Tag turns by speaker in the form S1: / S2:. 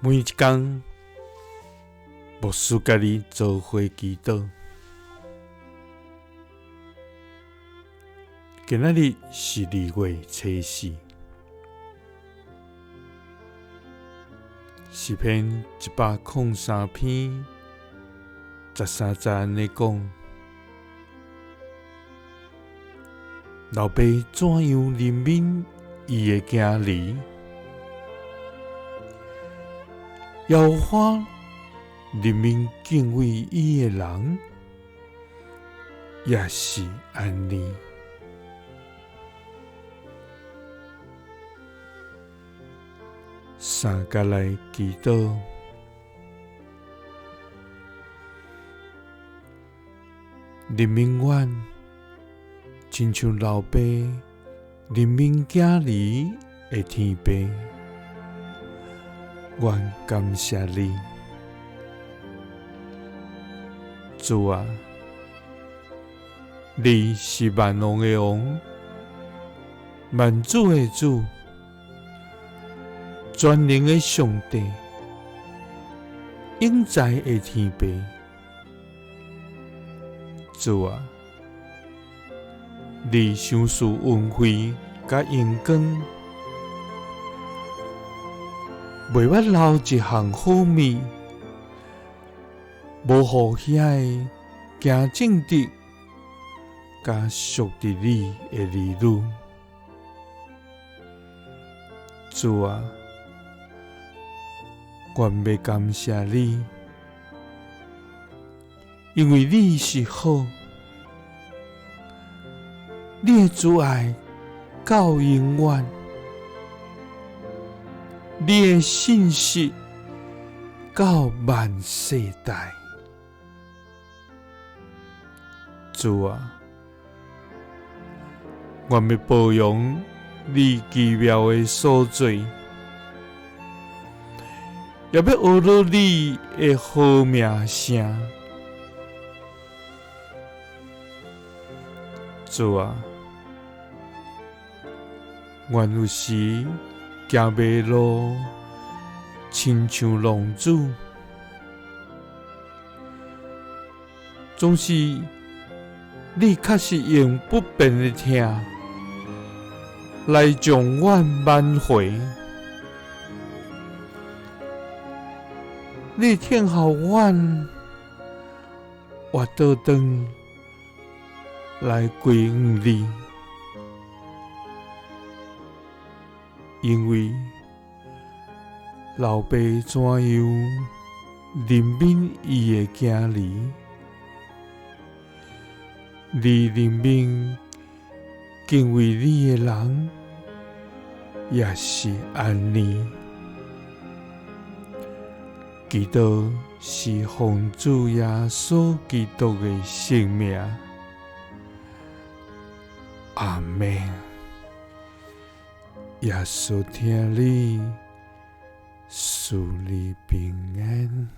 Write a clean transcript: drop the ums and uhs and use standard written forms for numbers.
S1: 每一工，牧师佮你做伙祈祷。今仔日是2月初4，诗篇103篇13节按呢讲：老爸怎样怜悯伊的囝儿，耶和华怜悯敬畏伊的人，也是按呢。三角来祈祷，怜悯阮，亲像老爸怜悯囝儿的天父，阮感谢你，主啊，你是万王的王，万主的主，全能的上帝，永在的天父。主啊，你赏赐恩惠佮荣光，袂捌留一项好物，无予遐个行正直、佮属伫你的儿女。主啊，阮欲感谢你，因为你是好，你的慈爱到永远，你的信实到万世代。主啊，阮欲褒扬你奇妙的所作，也欲学落你的好名声。主啊，阮有时行迷路，亲像浪子，总是你确实用不变的疼来将阮挽回。你疼予阮活倒转来归向你，因为老爸怎样怜悯伊的囝儿，你怜悯敬畏你的人，也是按呢。祈祷是奉主耶稣基督的圣名，阿们。耶稣疼你，赐你平安。